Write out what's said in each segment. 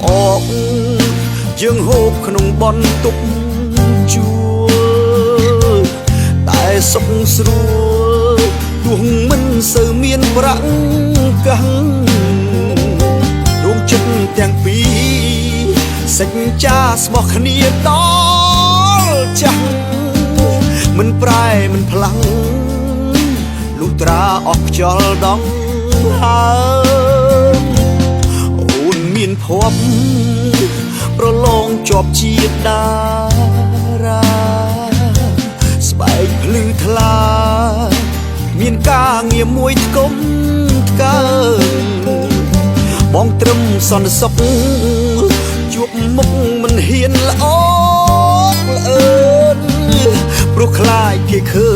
អកយើងហូបក្នុងបនទុកជួលតែសុខស្រួលទោះមិនសូវមានប្រាក់កាំងដួងចិត្តទាំងពីរសច្ចាស្មោះគ្នាដល់ចាស់មិនប្រែមិនផ្លាំងលុះត្រាអស់ខ្យល់ដងហើមអូនមានភ័ព្វប្រឡងជាប់ជាតារាស្បែកភ្លឺថ្លាមានការងារមួយថ្កុំថ្កើងបងត្រឹមសន្តិសុខជួបមុខមិនហ៊ានល្អកល្អើនព្រោះខ្លាចគេឃើ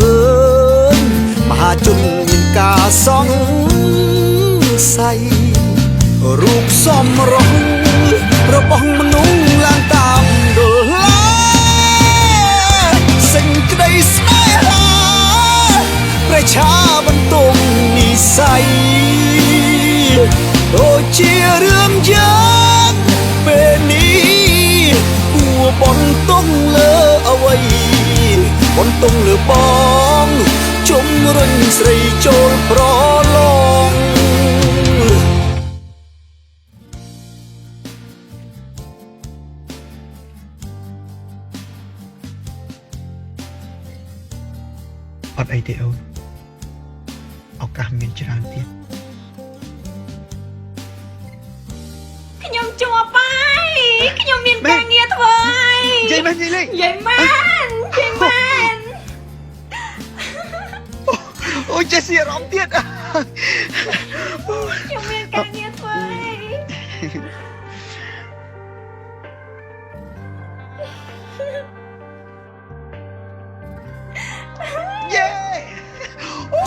ញមហាជនមានការសង្ស័យរូបសំរស់របស់មនុស្សឡើងតាមដុល្លារសេចក្តីស្នេហាប្រជាបន្ទងនិស័យដូចជារឿងយើងពេលនេះគួរបន្ទងលើអ្វីបន្ទងលើបងជំរុញស្រីចូលប្រឡង អត់អីទេអូនឱកាសមានច្រើនទៀត ខ្ញុំជាប់ហើយខ្ញុំមានការងារធ្វើហើយ និយាយមែននិយាយលេង និយាយមែននិយាយមែន អូយចេះស៊ីអារម្មណ៍ទៀត ខ្ញុំមានការងារធ្វើហើយ យេ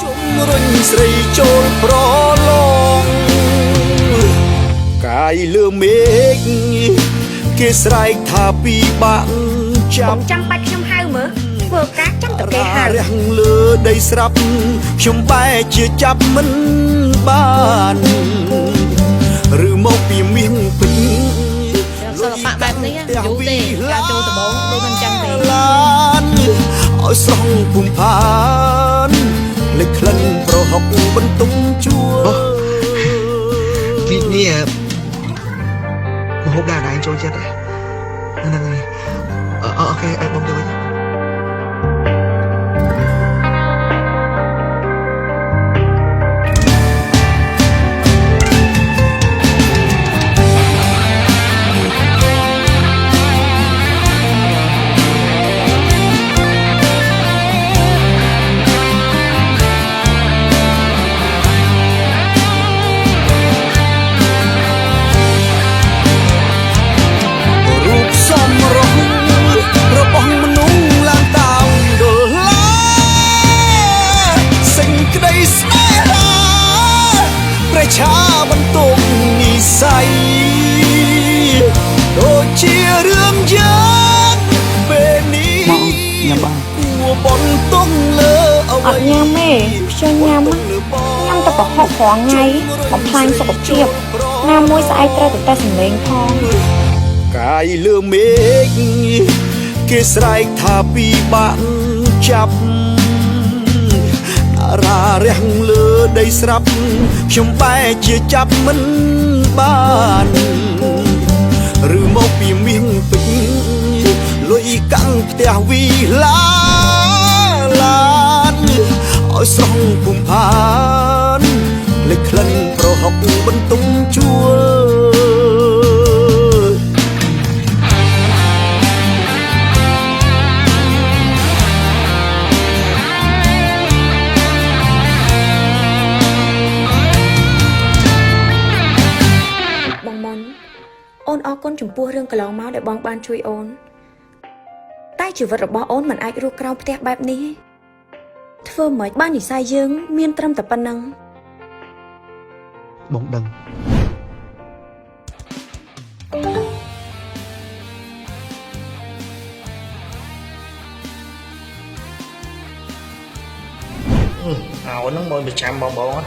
ជំរុញស្រីចូលប្រឡងកាយលើមេឃគេស្រែកថាពីបាក់ចាប់ បងចាំបាច់ខ្ញុំហៅមើលធ្វើការចាំតែគេហៅ រះលើដីស្រាប់ខ្ញុំបែរជាចាប់មិនបានឬមកពីមាសពេជ្រ សិល្បៈបែបនេះយូរទេការចូលដំបូងដូចមិនចឹងទេ ឡានឲ្យស្រស់ភូមិផានលេចក្លិនប្រហុកបន្ទុំជួល នេះនេះមកហូបដែរឯងចូលចិត្តហ្នឹងហើយអូខេឲ្យបងទៅវិញ រូបសំរស់របស់មនុស្សឡើងតាមដុល្លារសេចក្តីស្នេហាប្រជាបន្ទងនិស័យដូចជារឿងយើងពេលនេះ មកញ៉ាំបាយ គួរបន្ទងលើអ្វី អត់ញ៉ាំទេខ្ជិលញ៉ាំញ៉ាំតែប្រហុករាល់ថ្ងៃបំផ្លាញសុខភាពណាមួយស្អែកត្រូវទៅតេស្តសម្លេងផង កាយលើមេឃគេស្រែកថាពីបាក់ចាប់តារារះលើដីស្រាប់ខ្ញុំបែរជាចាប់មិនបានឬមកពីមាសពេជ្រលុយកាំងផ្ទះវីឡាឡានឲ្យស្រស់ភូមិផានលេចក្លិនប្រហុកបន្ទុំជួល បងមុនអូនអរគុណចំពោះរឿងកន្លងមកដែលបងបានជួយអូនតែជីវិតរបស់អូនមិនអាចរស់ក្រោមផ្ទះបែបនេះទេធ្វើម៉េចបាននិស័យយើងមានត្រឹមតែប៉ុណ្្នឹង បងដឹង អោហ្នឹងមកប្រចាំបងបង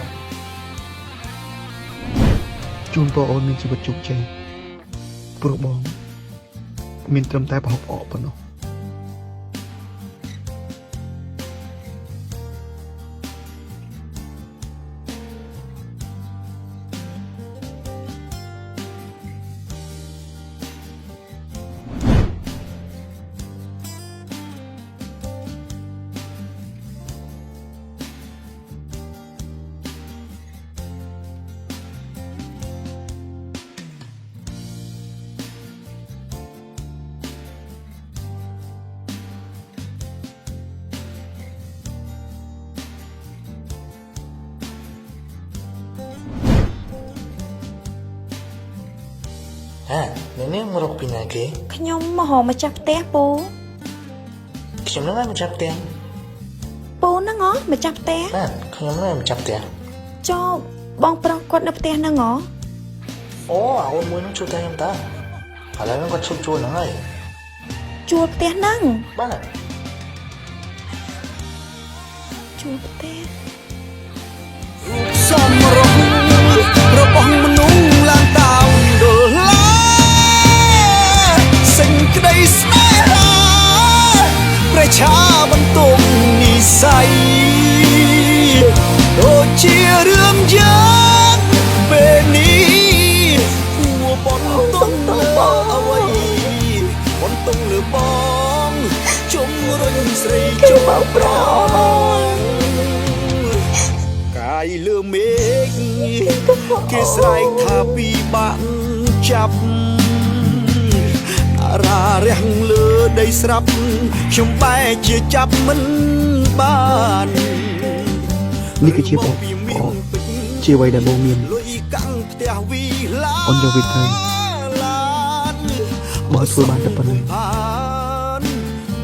ជូនពរអូនមានជីវិតជោគជ័យ ព្រោះបង មានត្រឹមតែប្រហុកផ្អកប៉ុណ្ណោះ ហាអ្នកនាងមករកពីណាគេ ខ្ញុំមករកម្ចាស់ផ្ទះពូ ខ្ញុំនឹងឯងម្ចាស់ផ្ទះ ពូហ្នឹងហ៎ម្ចាស់ផ្ទះ បាទខ្ញុំនឹងឯងម្ចាស់ផ្ទះ ចោបងប្រុសគាត់នៅផ្ទះហ្នឹងហ៎ អូអាអូនមួយនឹងជួយតែខ្ញុំតាឥឡូវហ្នឹងគាត់ឈប់ជួលហ្នឹងហើយ ជួលផ្ទះហ្នឹង បាទ ជួលផ្ទះ សំរុះរបស់មនុស្សឡើងតាមដុល្លារសេចក្តីស្នេហាប្រជាបន្ទងនិស័យដូចជារឿងយើងពេលនេះគួរបន្ទងលើអ្វីបន្ទងលើបងជុំរុញស្រីជុំប្រង កាយលើមេឃគេស្រែកថាពីបាក់ចាប់តារារះលើដីស្រាប់ខ្ញុំបែរជាចាប់មិនបាន នេះគឺជាបងផ្អកជាអ្វីដែលបងមាន លុយកាំងផ្ទះវីឡា អូនយកវាទៅបងធ្វើបានតែប៉ុណ្្នឹង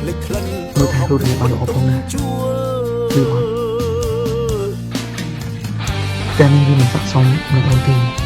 លេចក្លិន មើលថែខ្លួនឯងបានល្អផងណា ជួ គឺអត់ តែនេះវាមិនស័ក្តិសមនឹងអូនទេ